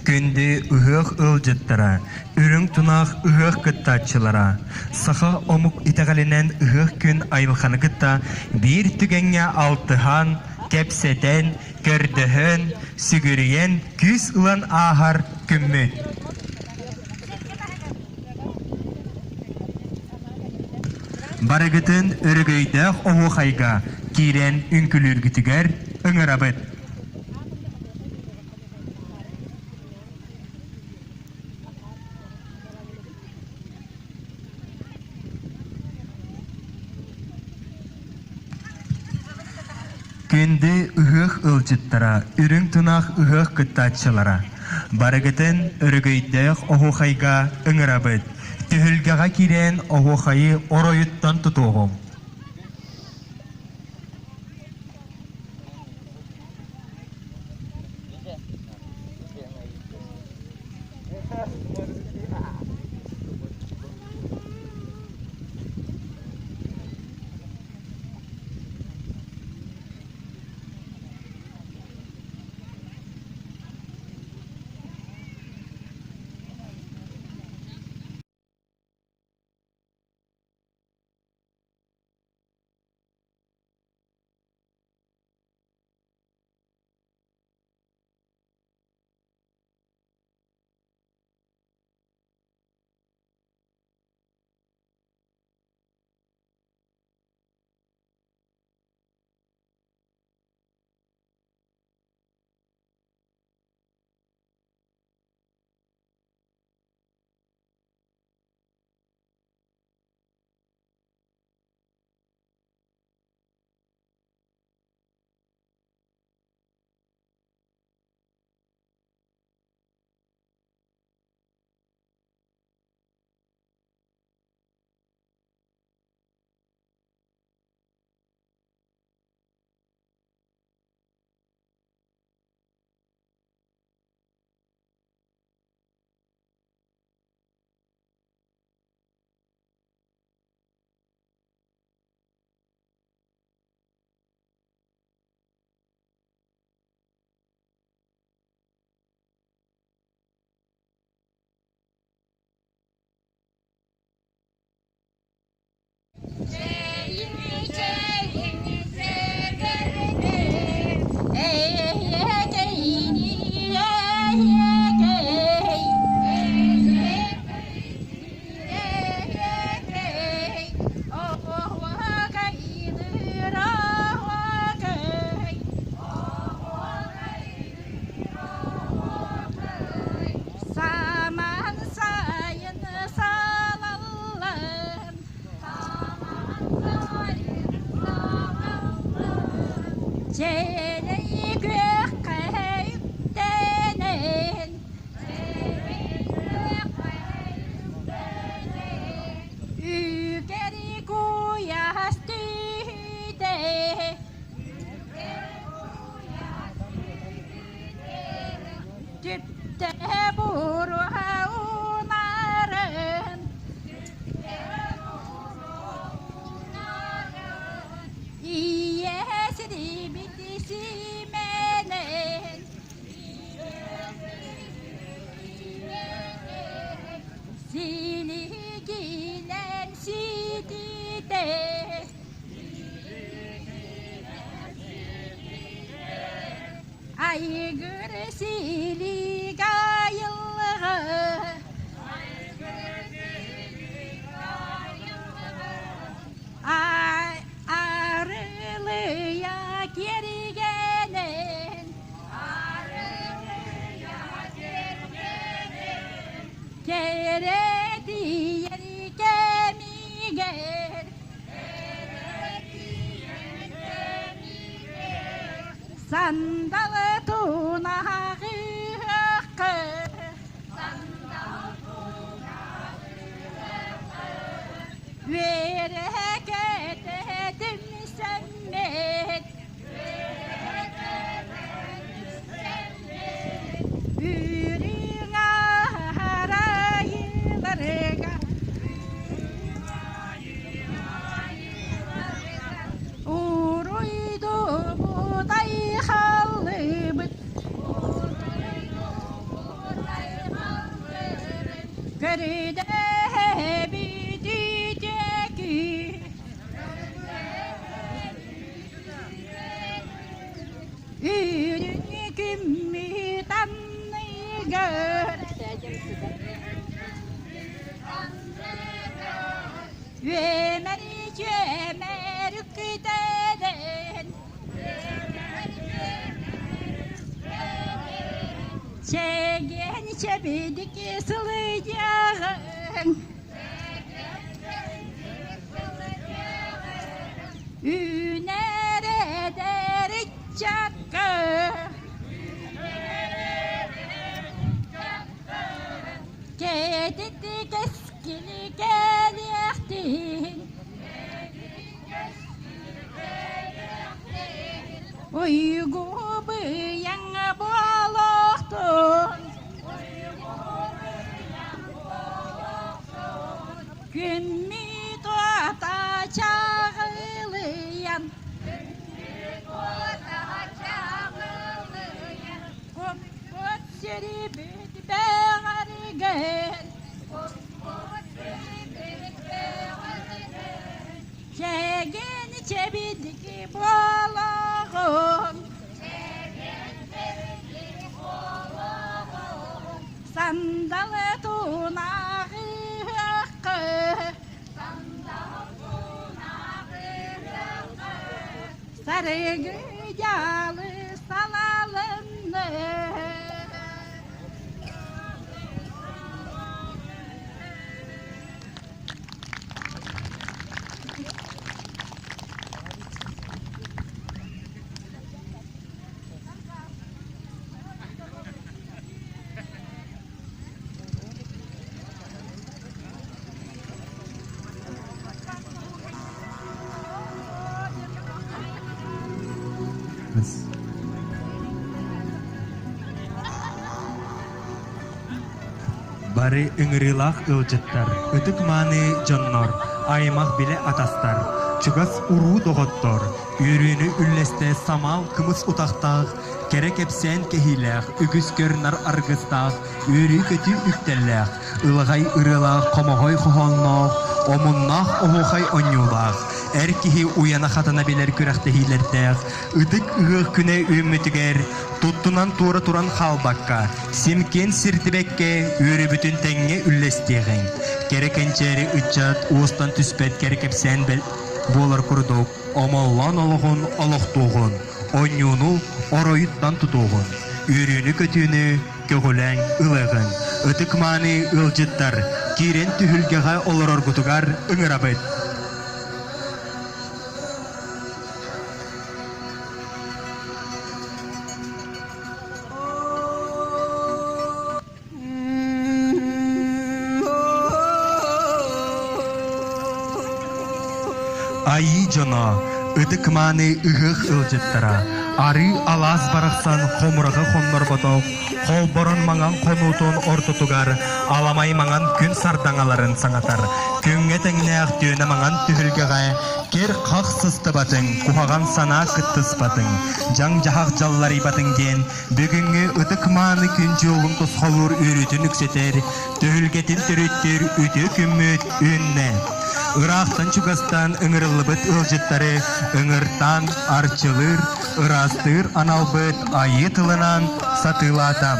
Күндү ыһыах ыалдьыттара, үрүҥ тунаах ыһыах кыттааччылара, саха омук итэҕэлинэн ыһыах күн айылҕаны кытта биир түгэҥҥэ алтыһан, кэпсэтэн, көрдөһөн, сүгүрүйэн күүс ылан ааһар күммүт. Барыгытын өрөгөйдөөх оһуохайга киирэн үҥкүлүүргүтүгэр ыҥырабыт. Күндү ыһыах ыалдьыттара, үрүҥ тунах ыһыах кыттааччылара! Барыгытын өрөгөйдөөх оһуохайга ыҥырабыт! Түһүлгэҕэ киирэн оһуохайы оройуттан тутуоҕуҥ! Саман сайын салаллан, саман сайын салаллан, чээлэй күөххэ үктэнэн, чээлэй күөххэ үктэнэн, үкэри куйаас түһүтэ, үкэри куйаас түһүтэ, Түптэ буруһа унарын, Ийэ сирибит симэнэн, Силигилэн сититэ, Айгыр силик айылҕа Арылыйа киэргэнэн Кэрэтийэр кэмигэр Сандалы тунаҕыахха Үөрэкэтэ түмсэммит Үрүҥ арайыыларга Уруйдубут айхаллыбыт. Көрүдэһэбититеки Үрүҥ күммүт анныгар Үөмэр үөмэр үктэнэн Чэгиэн чэбидик сылыйаҕыҥ Үүнэр эдэр ыччакка Кэтит кэскили кэлиэхтин Уйгу быйаҥ буолуохтун Күммүт уота чаҕылыйан Куппут сирибит бэҕэргэн Чэгиэн чэбидик буолоҕун Сандалы тунааҕыаххы Сарыгы дьаалы салалынны. Бары ыҥырыылаах ыалдьыттар, ытык-мааны дьоннор, аймах-билэ атастар, чугас уруу доҕоттор, үөрүүнү үллэстэ самаал кымыс утахтаах, кэрэ кэпсээн кэһиилээх, үгүс көр-нар аргыстаах, үөрүү-көтүү үктэллээх, ылаҕай ырыалаах хомоҕой хоһоонноох, омуннаах оһуохай онньуулаах, эр киһи уйана-хатана билэр күрэхтэһиилэрдээх, ытык ыһыах күнэ үүммүтүгэр туттунан туора туран хаалбакка, симкиэн сирдибэккэ үөрүүбүтүн тэҥҥэ үллэстиэҕиҥ. Кэрэ кэнчээри ыччат уостан түспэт кэрэ кэпсээн буолар курдук омоллоон олоҕун олохтуоҕун, онньууну оройуттан тутуоҕун, үөрүүнү-көтүүнү көҕүлээҥ ылыаҕыҥ. Ытык-мааны ыалдьыттар, киирэн түһүлгэҕэ олороргутугар ыҥырабыт. Айыы дьоно, ытык-мааны ыһыах ыалдьыттара, арыы алаас барахсан хомураҕы хоннорботох, холборон маҥан хонуутун ортотугар аламай маҥан күн сардаҥаларын саҥатар, күҥҥэ тэҥнээх түөнэ маҥан түһүлгэҕэ кир-хах сыстыбатыҥ, куһаҕан санаа кыттыспатыҥ, дьаҥ-дьаһах дьалларыйбатыҥ диэн Бүгүҥҥү ытык-мааны күн дьуолун тосхолуур үөрүүтүн үксэтэр, түһүлгэтин төрүттүүр үтүө күммүт үүннэ. Ыраахтан-чугастан ыҥырыллыбыт ыалдьыттары ыҥыртаан арчылыыр, ыраастыыр аналбыт Айыы тылынан сатыылаата.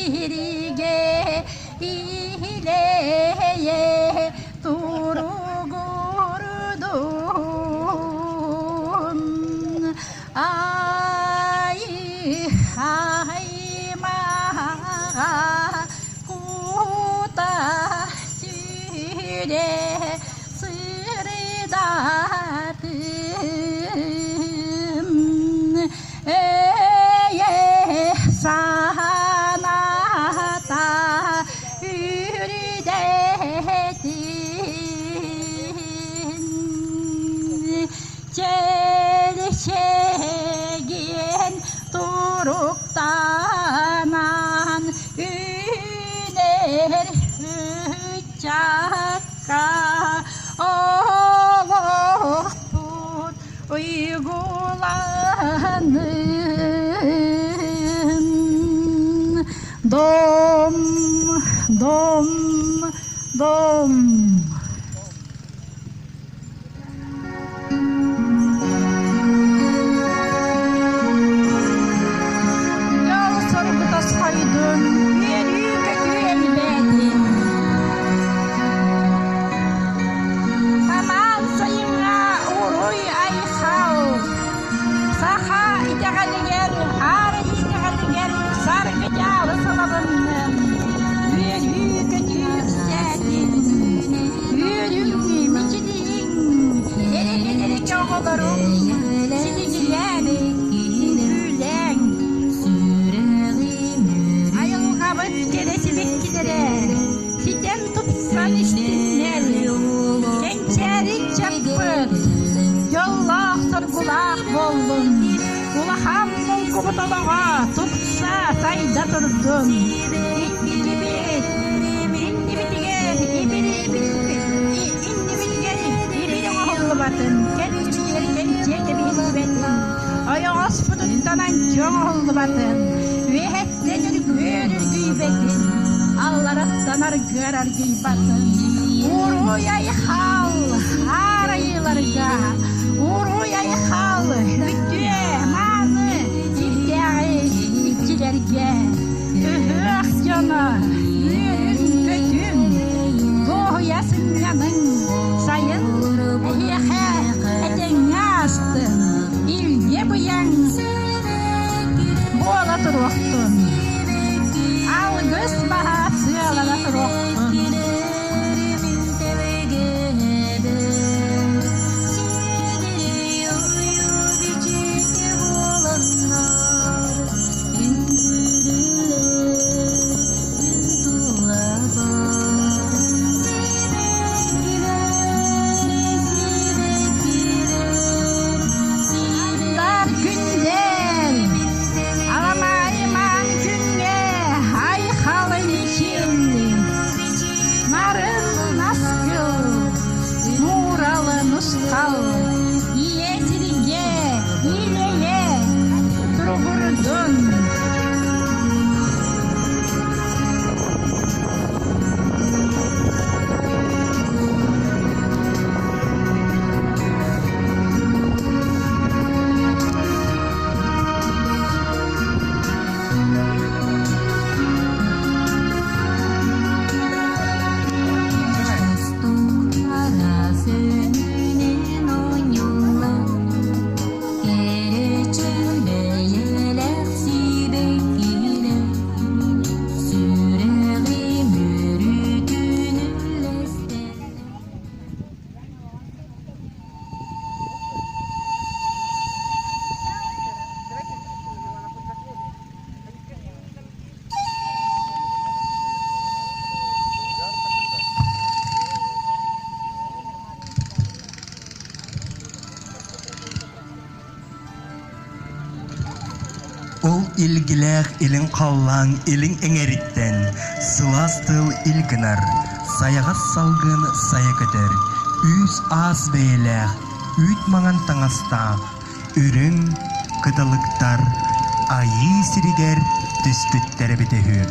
сиригэ илэйэ туругурдун ай аймаҕа кута сүрэ сырдатын Эйэ санаата үрдэтин чэлчэгиэн туруктанан үүнэр ыччакка олохпут уйгуланын дом дом дом Дьол соргу тосхойдун, үөрүү-көтүү элбээтин. Самаан сайыҥҥа уруй-айхал! Саха итэҕэлигэр, аар итэҕэлигэр саргы-дьаалы салалыннын, үөрүү-көтүү үксээтин, үөрүүнү мичилийиҥ, эрэйдэргэ оҕолорум, силигилээн, үҥкүүлээҥ. Айылҕабыт кэрэ сибэккилэрэ ситэн тупсан истиннэр, кэнчээри ыччаппыт дьоллоох-соргулаах буоллун, улахан муҥкубут олоҕо тупса сайда турдун. Инникибит, иннибитигэр ибили иннибитигэр ибили оҥоһуллубатын, кэннибитигэр кэнчиэ кэбиһиллибэтин, ойоҕоспутуттан анчы оҥоһуллубатын, үөһэттэн үргүөр үргүйбэтин, аллараттан аргыар аргыйбатын. Уруй-айхал, аар айыыларга, уруй-айхал, үтүө, мааны сирдээҕи иччилэргэ, ыһыах дьоно, үөрүҥ-көтүҥ, дуоһуйа сынньаныҥ, сайын эһиэхэ этэҥҥэ аастын, илгэ быйаҥ буола туруохтун, алгыс баһа сыалана туруохтун. Дар күндэл, аламайыман күҥҥэ айхалын иһин, нарын наскыл, нууралы нусхал, ийэ сиргэ илэйэ туругурдун. Ол илгилээх илин халлаан илин эҥэриттэн сылаас тыл ил гынар, сайаҕас салгын сайа көтөр, үүс-аас бэйэлээх, үүт маҥан таҥастаах, үрүҥ кыталыктар Айыы сиригэр түспүттэр эбитэ үһү.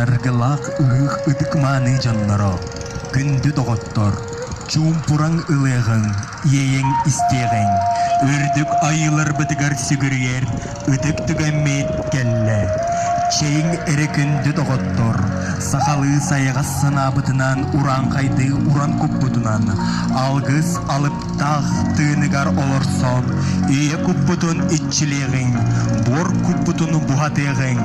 Саргылаах ыһыах ытык-мааны дьонноро, күндү доҕоттор, чуумпураҥ ылыаҕыҥ, иэйэҥ истиэҕиҥ, үрдүк айыыларбытыгар сүгүрүйэр ытык түгэммит кэллэ. Чэйиҥ эрэ күндү доҕоттор, сахалыы сайаҕас санаабытынан урааҥхайдыы уран куппутунан, алгыс алыптаах тыыныгар олорсон, ийэ куппутун иччилиэҕиҥ, буор куппутун буһатыаҕыҥ,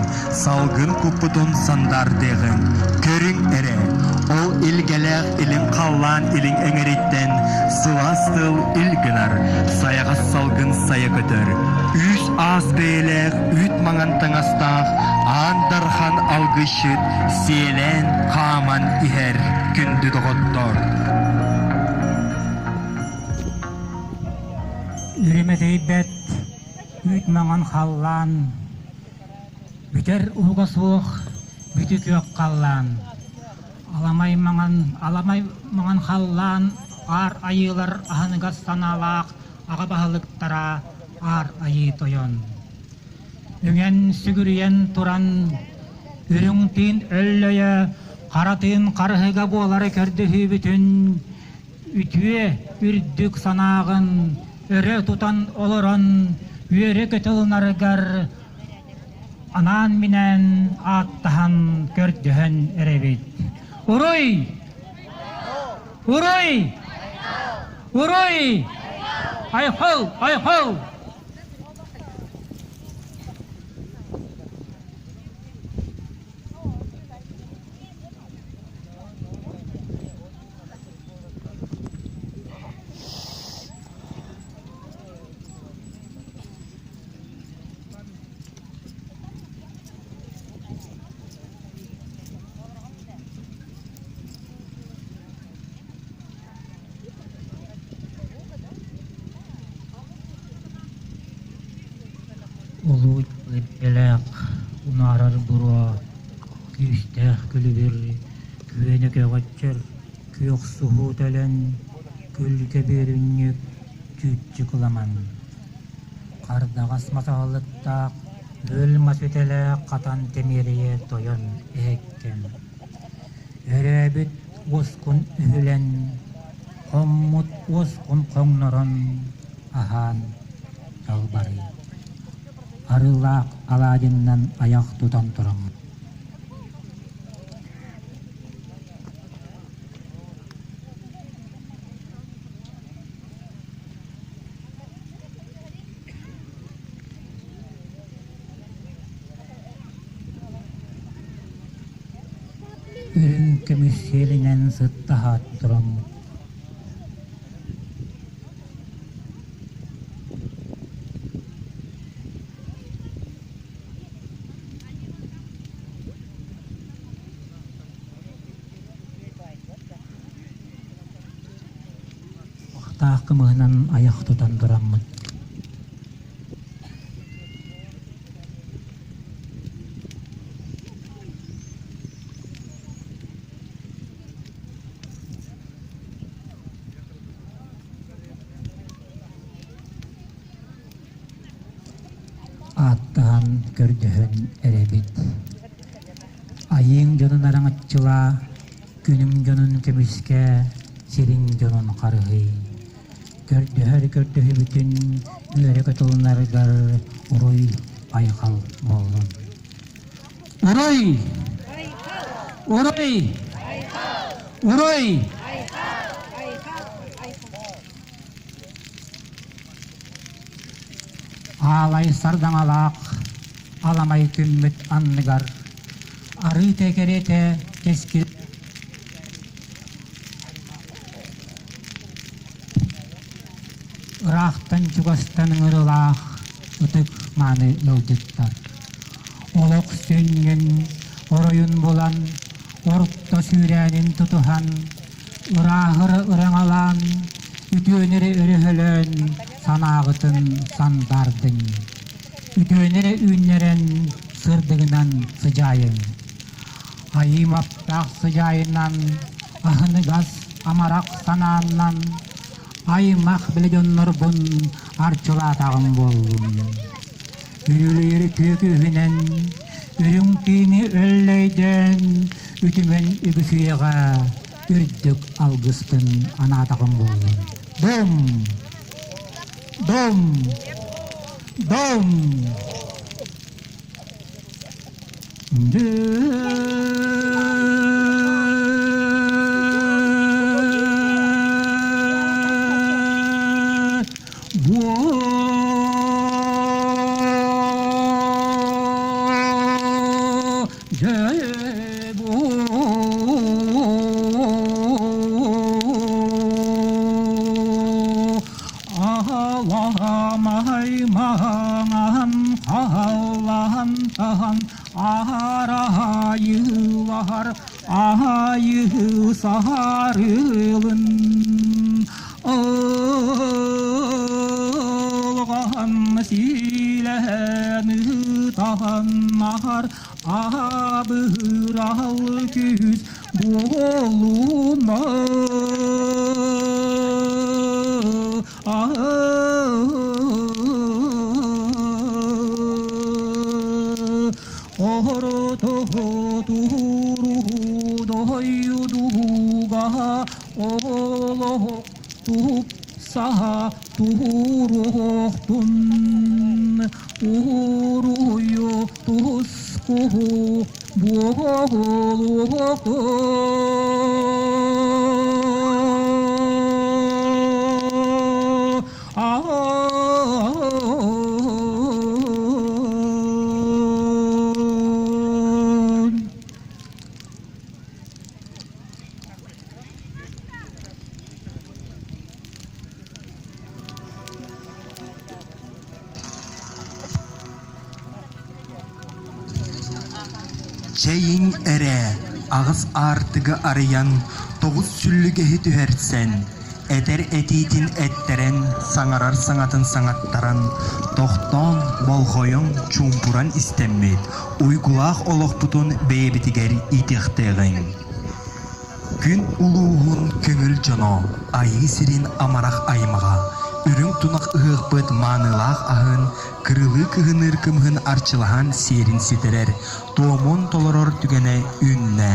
салгын куппутун сандаардыаҕыҥ. Көрүҥ эрэ, ол илгэлээх илин халлаан илин эҥэриттэн сылаас тыл ил гынар, сайаҕас салгын сайа көтөр. Үүс аас бэйэлээх үүт маҥан таҥастаах Аан Дархан алгысчыт сиэлээн хааман иһэр күндү доҕоттор. Үрүмэтэйбэт үүт маҥан халлаан Бүтэр уһуга суох бүтү күөх халлаан, аламай маҥан, аламай маҥан халлаан аар айыылар аһыныгас санаалаах аҕа баһылыктара Аар Айыы Тойон. Үҥэн сүгүрүйэн туран үрүҥ тыын өллөйө, хара тыын харыһыга буолары көрдөһүүбүтүн үтүө үрдүк санааҕын өрө тутан олорон үөрэ-көтө ылынарыгар анаан-минээн ааттаһан көрдөһөн эрэбит. Уруй! Уруй! Уруй! Айхал! Айхал! Улуу идэлээх унаарар буруо, күүстээх күлүгүр, күөнэ көҕөччөр, күөх суһуу төлөн, күл көбүөрүнньүк, чүүччү кыламан. Хардаҕас матаҕалыктаах, бүөл мас үтэлээх хатан тэмиэрийэ тойон эһэккэм. Өрөөбүт уоскун үһүлэн, хоммут уоскун хоҥнорон, аһаан далбарый. Арыылаах алаадьыннан айах тутан тураммыт. Үрүҥ көмүс сиэлинэн сыттаһаат тураммыт. Охтаах кымыһынан айах тутан тураммыт. Ааттаһан көрдөһөн эрэбит. Айыыҥ дьонун араҥаччылаа, күнүҥ дьонун көмүскээ, сириҥ дьонун харыһый. Көрдөһөр көрдөһүбүтүн үөрэ-көтө ылынарыгар уруй айхал буоллун. Уруй! Уруй! Уруй! Аалай сардаҥалаах аламай күммүт анныгар арыы тэкэриэтэ кэскил Ыраахтан чугастан ыҥырылаах ытык мааны ыалдьыттар. Олох сүнньүн, оройун булан, орто сүүрээнин тутуһан, ырааһыра ыраҥалаан, үтүөнү эрэ өрөһөлөөн санааҕытын сандаардыҥ. Үтүөнү эрэ үүннэрэн сырдыгынан сыдьаайыҥ. Айыым аптаах сыдьаайынан, аһыныгас амарах санааннан, аймах билэ дьоннорбун арчылаатаҕым буоллун. Үрүлүйэр үтүө күүһүнэн, Үрүҥ тыыны өллөйдөөн, үтүмэн үгүс үйэҕэ үрдүк алгыспын анаатаҕым буоллун. Дом! Дом! Дом! Аһаламай-маҥан хааллан-таһан аарайыылаһар аайы саһарылын ылҕаһан сиилэһэн ытаһан аһар абырал күүс буолума. Дойдуга олох тупса туруохтун, уруйу тускуһу Чэйиҥ эрэ, аҕыс аартыгы арыйан, тоҕус сүллүгэһи түһэрсэн, этэр этиитин эттэрэн, саҥарар саҥатын саҥаттаран, тохтоон, болҕойон, чуумпуран истэммит, уйгулаах олохпутун бэйэбитигэр иитиэхтээҕиҥ. Күн улууһун көҥүл дьоно, Айыы сирин амарах аймаҕа, үрүҥ тунах ыһыахпыт маанылаах аһын, кырылыы кыһыныыр кымыһын арчылаһан сиэрин ситэрэр, туомун толорор түгэнэ үүннэ.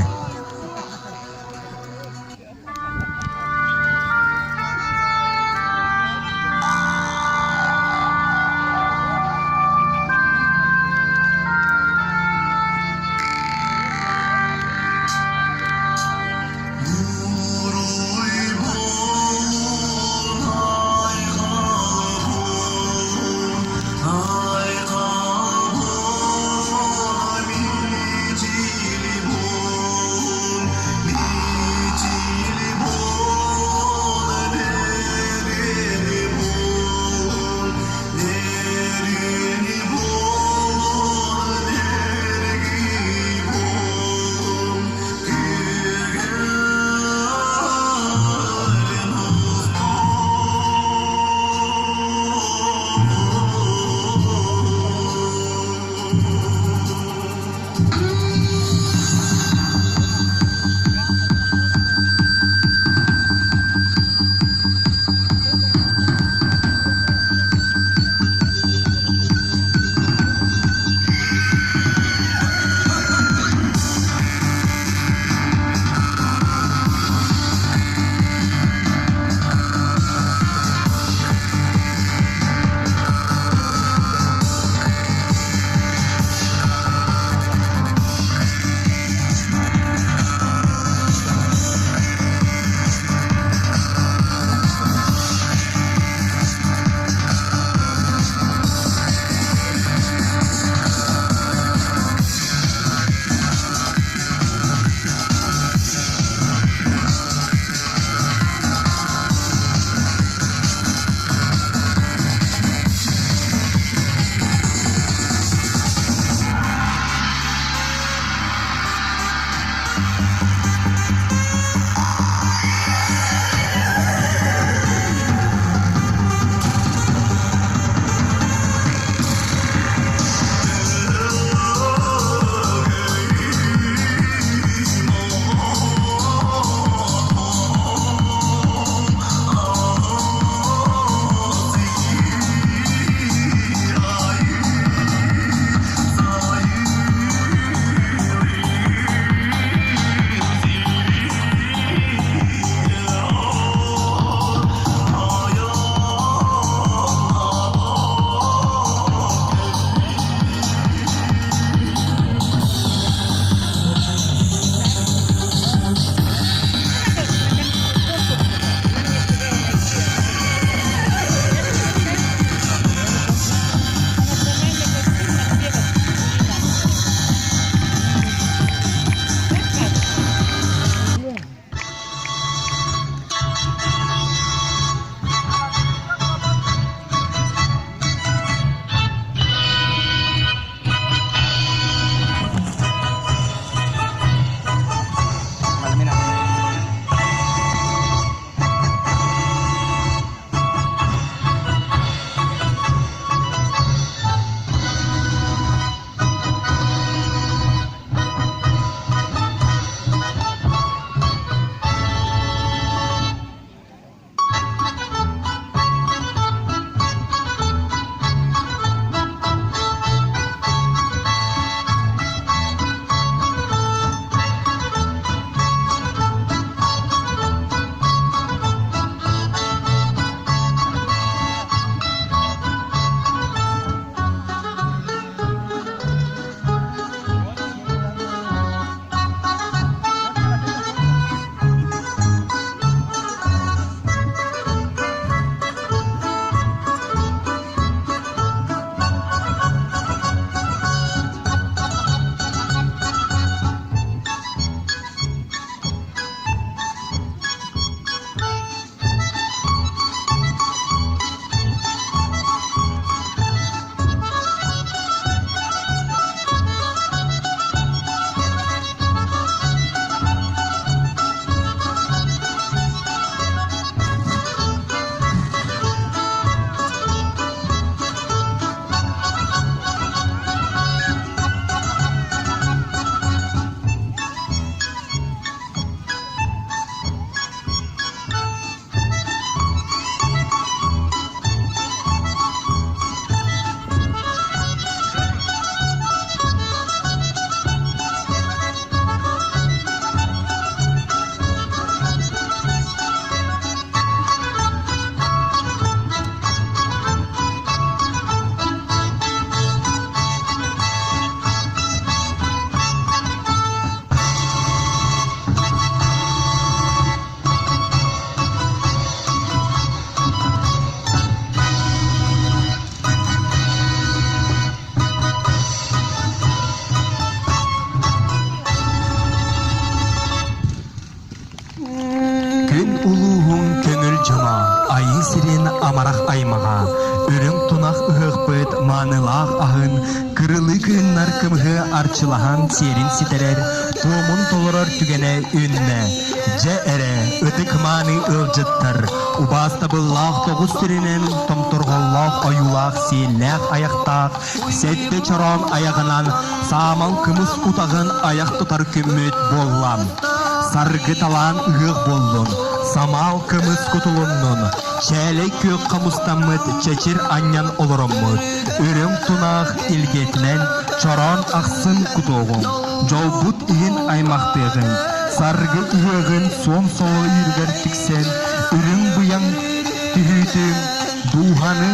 аймаҕа, үрүҥ тунах ыһыахпыт маанылаах аһын кырылыы кыыннар кымыһы арчылаһан сиэрин ситэрэр, туомун толорор түгэнэ үүннэ. Дьэ эрэ, ытык мааны ыалдьыттар, убаастабыллаах тоҕус сиринэн томторҕоллоох ойуулаах сиэллээх айахтаах сэттэ чороон айаҕынан саамал кымыс утаҕын айах тутар күммүт буолла. Саргы талаан ыһыах буоллун, самаал кымыс кутулуннун, чээлэй күөх хомустаммыт чэчир анньан олороммут, үрүҥ тунаах илгиэтинэн чороон ахсын кутуоҕуҥ, дьолбут иһин аймахтыаҕыҥ, саргы ыһыаҕын суон соло үүрүгэр тиксэн, үрүҥ быйаҥ түһүүтүн, дууһаны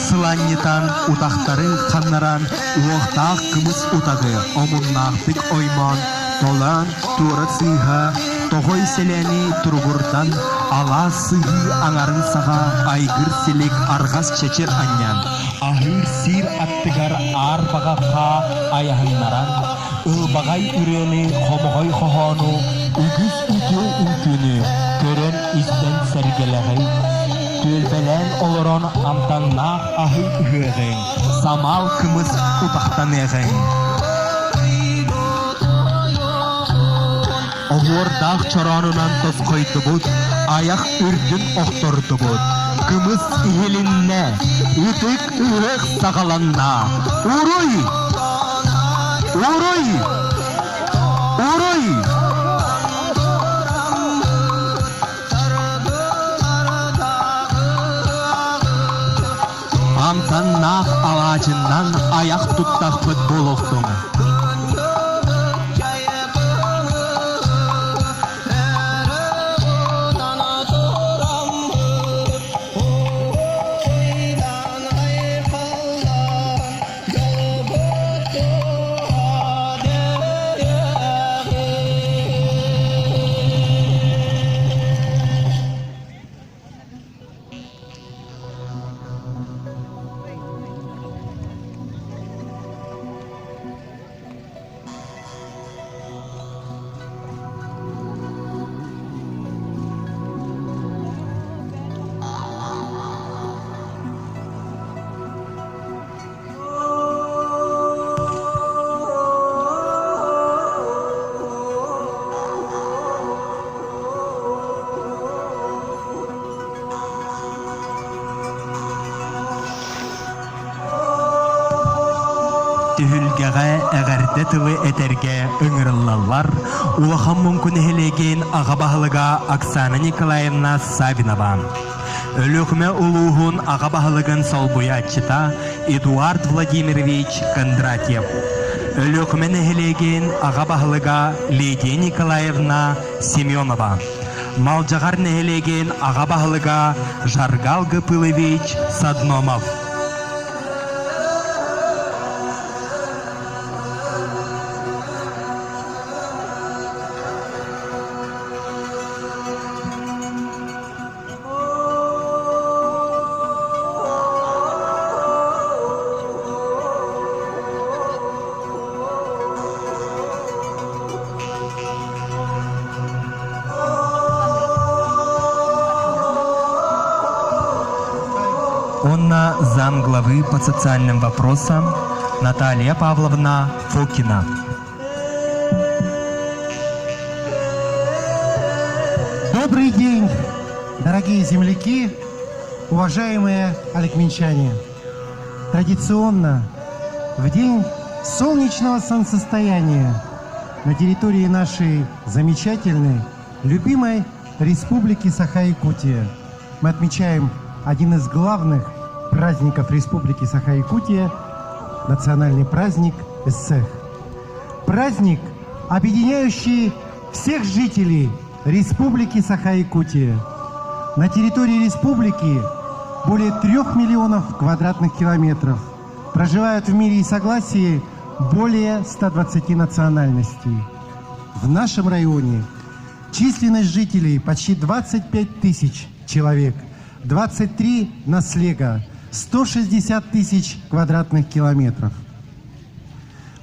Сылаанньытан, утахтары ханнаран, уохтаах кымыс утаҕы омуннаахтык оймоон, толоон туора сыыһа, тоҕой сэлээни туругурдан, алаас сыһыы аҥарын саҕа айгыр силик арҕас чэчир анньан, аһыыр-сиир аттыгар аар баҕахха айаһыннаран, ылбаҕай ырыаны, хомоҕой хоһоону, үгүс үтүө үҥкүүнү көрөн-истэн сэргэлэҕин, түөлбэлээн олорон амтаннаах аһы ыһыаҕыҥ, самаал кымыс утахтаныаҕыҥ. Оһуордаах чороонунан тосхойдубут, айах үрдүн охтордубут, кымыс иһилиннэ, ытык ыһыах саҕаланна. Уруй! Уруй! Уруй! Амтаннаах алаадьыннан айах туттахпыт буолуохтун. Түһүлгэҕэ эҕэрдэ тылы этэргэ ыҥырыллаллар Улахан Муҥку нэһилиэгин аҕа баһылыга Оксана Николаевна Савинова. Өлүөхүмэ улууһун аҕа баһылыгын солбуйааччыта Эдуард Владимирович Кондратьев. Өлүөхүмэ нэһилиэгин аҕа баһылыга Лидия Николаевна Семенова. Малдьаҕар нэһилиэгин аҕа баһылыга Жаргал Гапылович Садномов. Онна замглавы по социальным вопросам Наталья Павловна Фокина. Добрый день, дорогие земляки, уважаемые олекминчане. Традиционно в день солнечного солнцестояния на территории нашей замечательной, любимой Республики Саха-Якутия мы отмечаем один из главных праздников Республики Саха-Якутия – национальный праздник Эссех. Праздник, объединяющий всех жителей Республики Саха-Якутия. На территории республики более трех миллионов квадратных километров. Проживают в мире и согласии более 120 национальностей. В нашем районе численность жителей почти 25 тысяч человек, 23 наслега, 160 тысяч квадратных километров.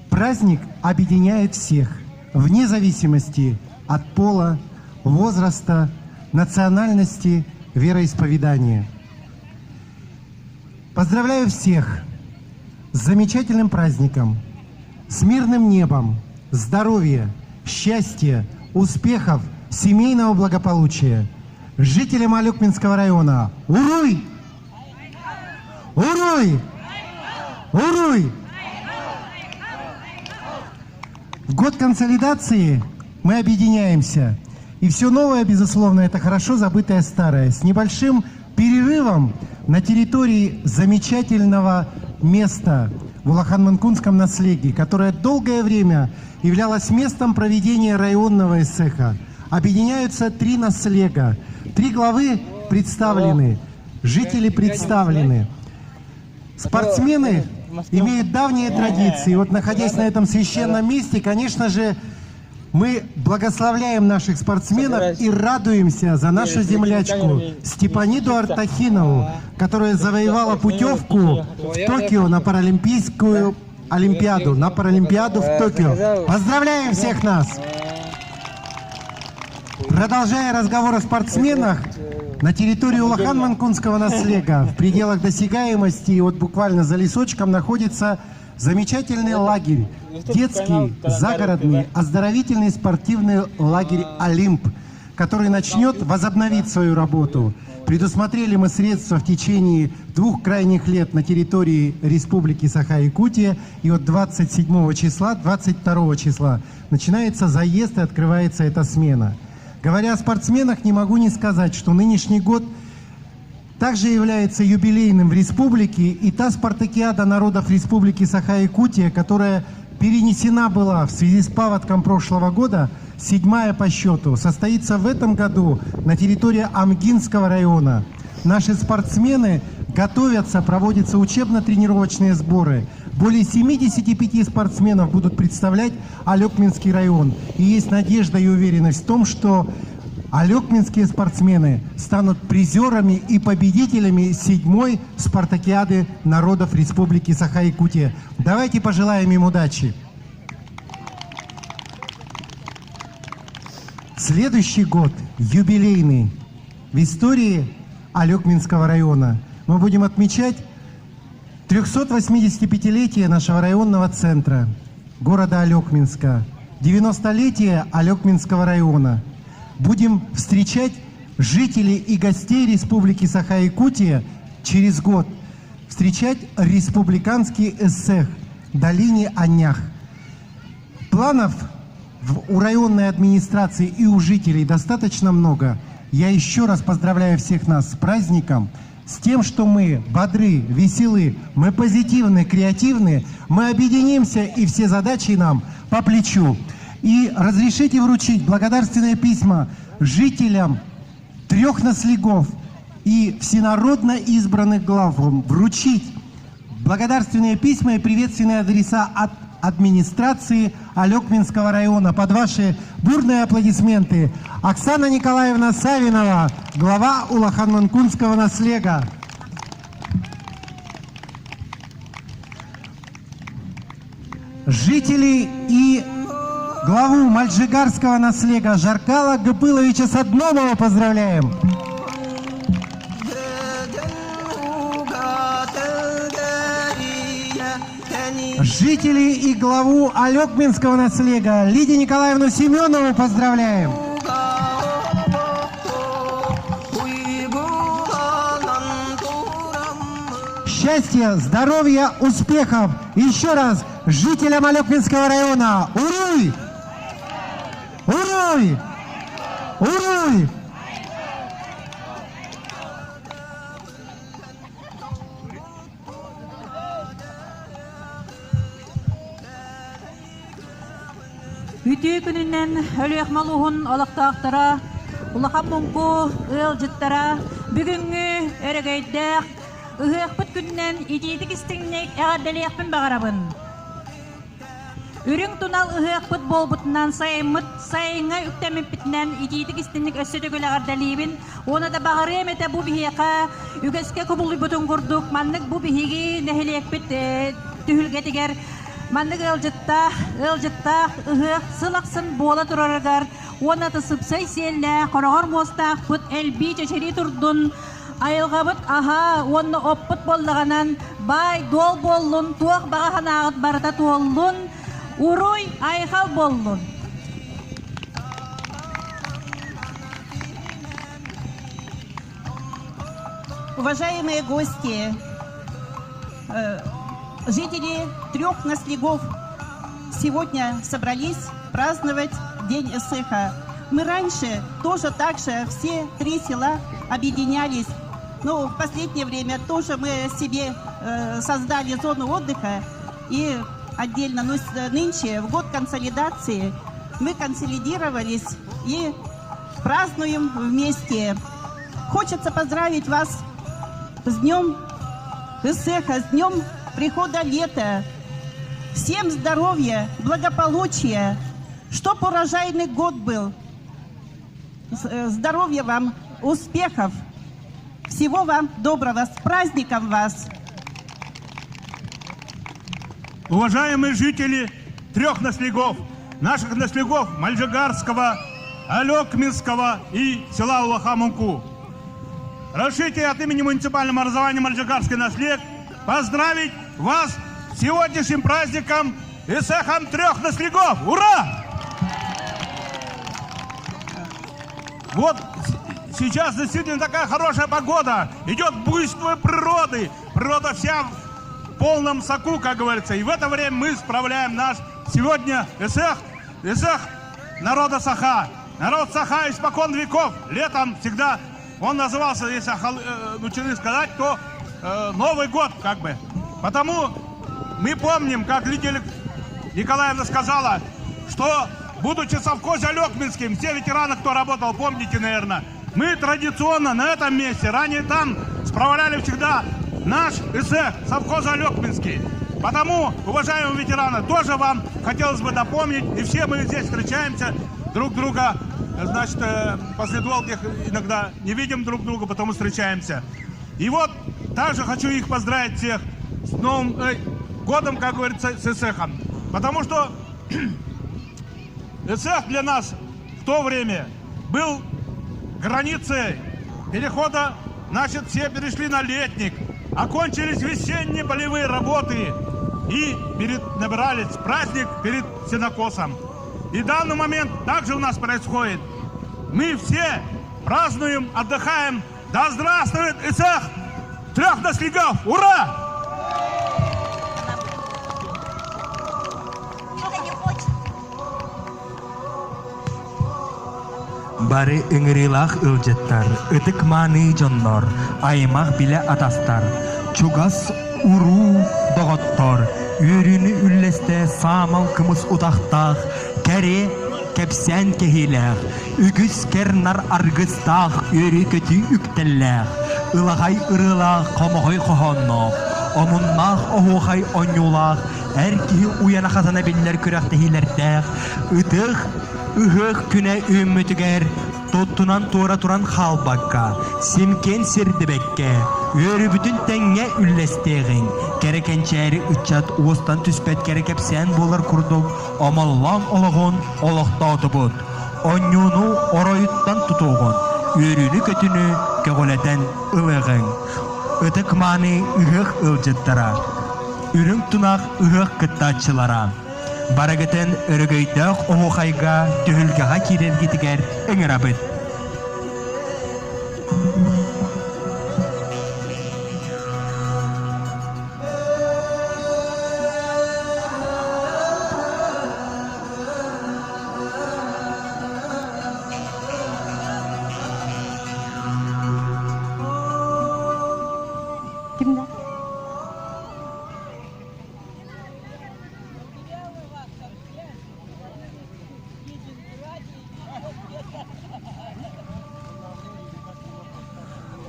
Праздник объединяет всех, вне зависимости от пола, возраста, национальности, вероисповедания. Поздравляю всех с замечательным праздником, с мирным небом, здоровья, счастья, успехов, семейного благополучия. Жителям Алюкминского района Уруй! Уруй! Уруй! В год консолидации мы объединяемся. И все новое, безусловно, это хорошо забытое старое. С небольшим перерывом на территории замечательного места в Улахан-Манкунском наследии, которое долгое время являлось местом проведения районного эсэха, объединяются три наслега. Три главы представлены, жители представлены. Спортсмены имеют давние традиции. Вот находясь на этом священном месте, конечно же, мы благословляем наших спортсменов и радуемся за нашу землячку Степаниду Артахинову, которая завоевала путевку в Токио на Паралимпийскую Олимпиаду, на Паралимпиаду в Токио. Поздравляем всех нас! Продолжая разговор о спортсменах, на территории Улахан-Манкунского наслега, в пределах досягаемости, и вот буквально за лесочком находится замечательный лагерь, детский, загородный, оздоровительный спортивный лагерь «Олимп», который начнет возобновить свою работу. Предусмотрели мы средства в течение двух крайних лет на территории Республики Саха-Якутия. И от 27 числа, 22 числа начинается заезд и открывается эта смена. Говоря о спортсменах, не могу не сказать, что нынешний год также является юбилейным в республике, и та спартакиада народов Республики Саха-Якутия, которая перенесена была в связи с паводком прошлого года, седьмая по счету, состоится в этом году на территории Амгинского района. Наши спортсмены готовятся, проводятся учебно-тренировочные сборы. Более 75 спортсменов будут представлять Алекминский район. И есть надежда и уверенность в том, что алекминские спортсмены станут призерами и победителями седьмой спартакиады народов Республики Саха-Якутия. Давайте пожелаем им удачи. Следующий год юбилейный в истории Алекминского района. Мы будем отмечать 385-летие нашего районного центра, города Алекминска, 90-летие Алекминского района. Будем встречать жителей и гостей Республики Саха-Якутия через год, встречать республиканский эссех долине Анях. Планов у районной администрации и у жителей достаточно много. Я еще раз поздравляю всех нас с праздником, с тем, что мы бодры, веселы, мы позитивны, креативны, мы объединимся и все задачи нам по плечу. И разрешите вручить благодарственные письма жителям трех наслегов и всенародно избранных глав. Вручить благодарственные письма и приветственные адреса от администрации Алекминского района. Под ваши бурные аплодисменты Оксана Николаевна Савинова, глава Улахан-Манкунского наслега. Жителей и главу Мальжигарского наслега Жаркала Гапыловича Садномова поздравляем. Жителей и главу Алекминского наслега Лидию Николаевну Семенову поздравляем. Счастья, здоровья, успехов! Еще раз жителям Алекминского района! Уруй! Уруй! Уруй! Үтүө күнүнэн Өлүөхүмэ улууһун олохтоохторо, Улахан Муҥку ыалдьыттара бүгүҥҥү өрөгөйдөөх ыһыахпыт күнүнэн итиитик истиҥник эҕэрдэлиэхпин баҕарабын. Үрүҥ тунал ыһыахпыт буолбутунан сайыммыт сайыҥҥа үктэммиппитинэн итиитик истинник өссө төгүл эҕэрдэлиибин уонна да баҕарыам этэ бу биһиэхэ үгэскэ кубулуйбутун курдук маннык бу биһиги нэһилиэкпит түһүлгэтигэр маннык ыалдьыттаах ыалдьыттаах ыһыах сыл ахсын буола турарыгар уонна да сыпсай сиэллээх хороҕор муостаахпыт элбии чэчирии турдун. Айылҕабыт аһа уонна оппут буоллаҕынан баай дуол буоллун, туох баҕа санааҕыт барыта туоллун, уруй айхал буоллун! Уважаемые гости, э, жители трех наслегов сегодня собрались праздновать День Ысыха. Мы раньше тоже так же все три села объединялись. Но в последнее время тоже мы себе э, создали зону отдыха и отдельно. Но нынче, в год консолидации, мы консолидировались и празднуем вместе. Хочется поздравить вас с днем Ысыаха, с днем прихода лета. Всем здоровья, благополучия, чтоб урожайный год был. Э, здоровья вам, успехов. Всего вам доброго. С праздником вас! Уважаемые жители трех наслегов, наших наслегов Мальжигарского, Алекминского и села Улахамунку. Разрешите от имени муниципального образования Мальжигарский наслег поздравить вас с сегодняшним праздником Исахом трех наслегов. Ура! Вот сейчас действительно такая хорошая погода. Идет буйство природы. Природа вся в полном соку, как говорится. И в это время мы справляем наш сегодня Исах, Исах народа Саха. Народ Саха испокон веков. Летом всегда он назывался, если э, сказать, то э, Новый год как бы. Потому мы помним, как Лидия Николаевна сказала, что будучи совхозе Алекминским, все ветераны, кто работал, помните, наверное, мы традиционно на этом месте, ранее там, справляли всегда наш ИСЭХ, совхоз Алекминский. Потому, уважаемые ветераны, тоже вам хотелось бы напомнить, и все мы здесь встречаемся, друг друга, значит, э, после долгих иногда не видим друг друга, потому встречаемся. И вот также хочу их поздравить всех с Новым э, годом, как говорится, с Исехом. Потому что Исех для нас в то время был границей перехода, значит, все перешли на летник, окончились весенние полевые работы и перед, набирались праздник перед сенокосом. И данный момент также у нас происходит. Мы все празднуем, отдыхаем. Да здравствует Исах трех наслегов! Ура! Бары ыҥырыылаах ыалдьыттар, ытык-мааны дьоннор, аймах билэ атастар, чугас уруу доҕоттор, үөрүүнү үллэстэ саамал кымыс утахтаах, кэрэ кэпсээн кэһиилээх, үгүс кэр-нар аргыстаах үөрүү-көтүү үктэллээх, ылаҕай ырыалаах хомоҕой хоһоонноох, омуннаах оһуохай оонньуулаах эр киһи уйана хатана биллэр күрэхтэһиилэрдээх ытыах ыһыах күнэ үүммүтүгэр туттунан туора туран хаалбакка, симкиэн сирдибэккэ, үөрүүбүтүн тэҥҥэ үллэстиэҕиҥ, кэрэ кэнчээри ыччат уостан түспэт кэрэ кэпсээн буолар курдук омоллоон олоҕун олохтоотубут. Онньууну оройуттан тутуоҕун, үөрүүнү-көтүүнү көҕүлэтэн ылыаҕыҥ. Ытык-мааны ыһыах ыалдьыттара, үрүҥ тунах ыһыах кыттааччылара, Барыгытын өрөгөйдөөх оһуохайга түһүлгэҕэ киирэргитигэр ыҥырабыт. Кимде?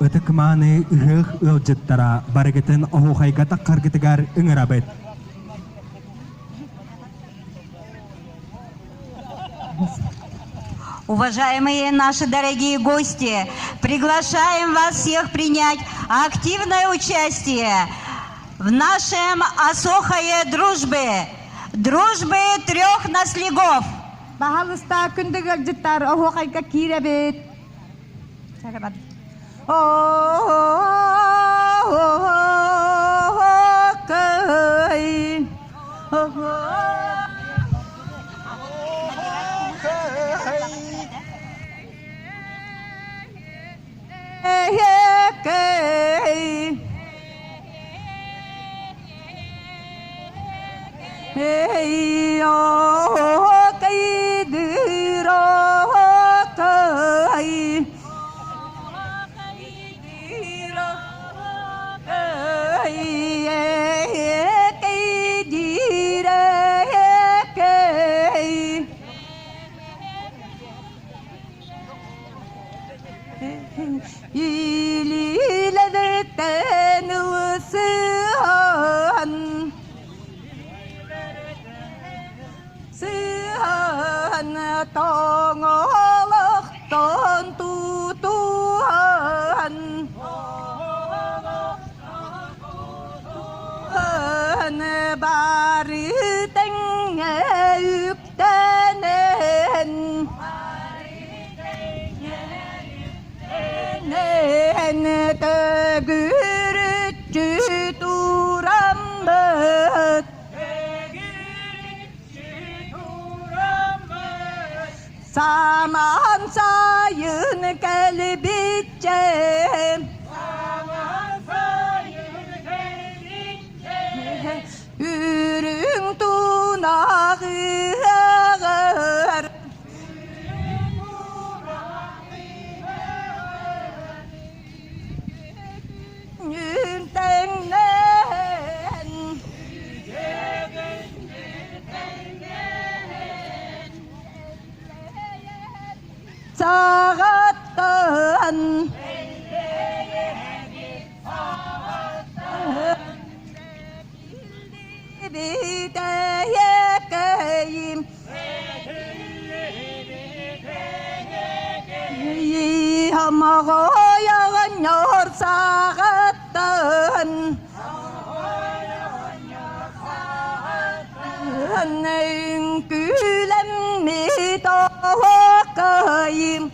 Ытык-мааны ыһыах ыалдьыттара барыгытын оһуохайга таххаргытыгар ыҥырабыт. Уважаемые наши дорогие гости, приглашаем вас всех принять активное участие в нашем Асохае дружбы, дружбы трех наслегов. Баһалыста күндү ыалдьыттар оһуохайга киирэбит. Илиилэриттэн ылсыһан сыһан тоҥолохтон тутуһан бары тэҥҥэ үктэнэн Төгүрүччү тураммыт Самаан сайын кэлбиччэ Үрүҥ тунах ыһыаҕар Тэҥнэһэн Саҕаттан Бүтэйэкэйим Хамаҕайаҕанньор саҕаттан Үҥкүүлэммит оһуокайым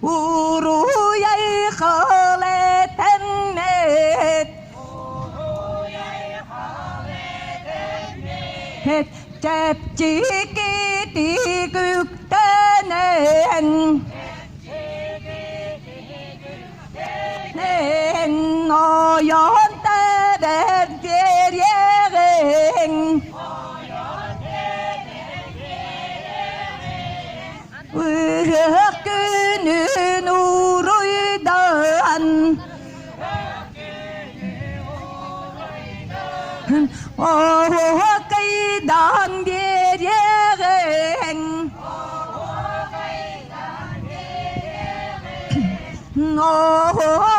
Уруй айхал этэммит Чэпчэкитик үктэнэн Ойон тэбэр биэриэҕиҥ Ыһыах күнүн уруйдаан Оһуокайдаан биэриэҕиҥ Оһуокай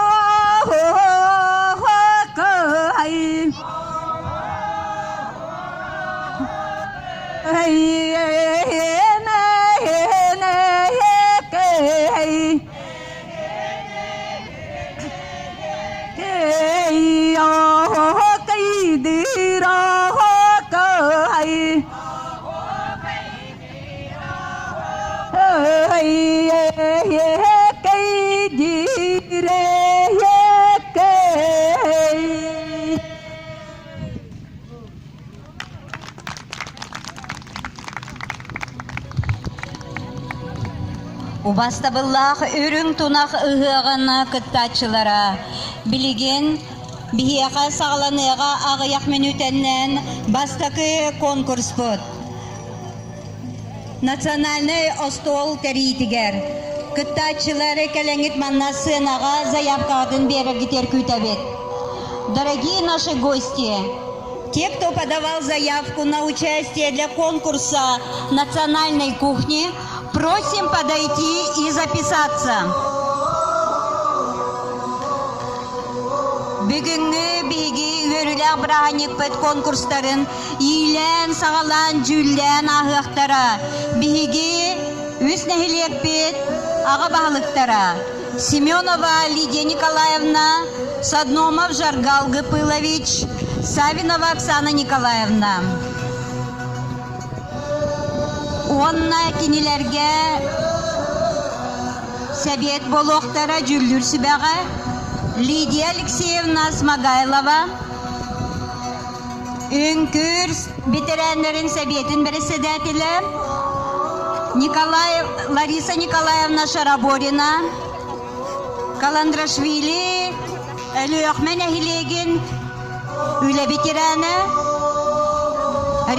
Убастабыллаах үрүҥ тунах ыһыаҕын кыттааччылара, билигин биһиэхэ саҕаланыаҕа аҕыйах мүнүүтэннэн бастакы конкурспут. Национальнай остуол тэриитигэр кыттааччылары кэлэҥҥит манна сыанаҕа заявкаҕытын биэрэргитигэр күүтэбит. Дорогие наши гости, те, кто подавал заявку на участие для конкурса национальной кухни, просим подойти и записаться. Бүгүҥҥү биһиги үөрүүлээх бырааһынньыкпыт конкурстарын иилээн-саҕалаан, дьүүллээн ааһыахтара. Биһиги үс нэһилиэкпит аҕа баһылыктара Семенова Лидия Николаевна, Содномов Жаргал Гыпылович, Савинова Оксана Николаевна. Уонна кинилэргэ сэбиэт буолуохтара дьүүллүүр сүбэҕэ Лидия Алексеевна Смогайлова, Үҥкүүр бэтэрээннэрин сэбиэтин бэрэссэдээтэлэ Николай, Лариса Николаевна Шараборина, Каландрашвили Өлүөхмэ нэһилиэгин үлэ ветерана,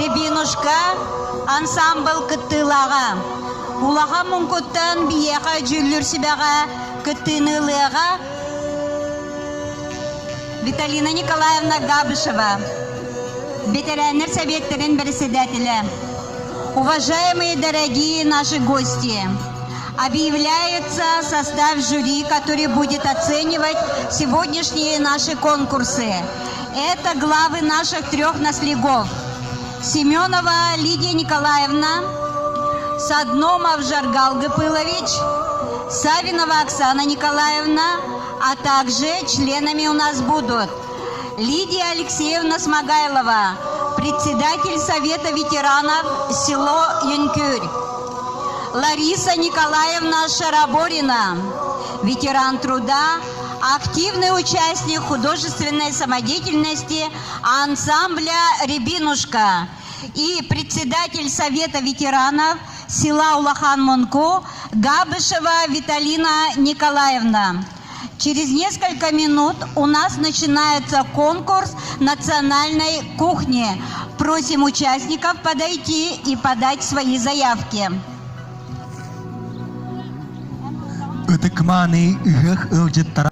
Рябинушка ансаамбыл кыттыылааҕа. Улахан муҥкуттан биһиэхэ дьүүллүүр сүбэҕэ кыттыыны ылыаҕа Виталина Николаевна Габышева, бэтэрээннэр сэбиэттэрин бэрэссэдээтэлэ. Уважаемые дорогие наши гости, объявляется состав жюри, который будет оценивать сегодняшние наши конкурсы. Это главы наших трех наслегов. Семенова Лидия Николаевна, Садномов Жаргал Гапылович, Савинова Оксана Николаевна, а также членами у нас будут Лидия Алексеевна Смогайлова, председатель Совета ветеранов село Юнкюрь, Лариса Николаевна Шараборина, ветеран труда, активный участник художественной самодеятельности ансамбля «Рябинушка» и председатель Совета ветеранов села Улахан-Мунку Габышева Виталина Николаевна. Через несколько минут у нас начинается конкурс национальной кухни. Просим участников подойти и подать свои заявки. Ытык-мааны ыһыах ыалдьыттара.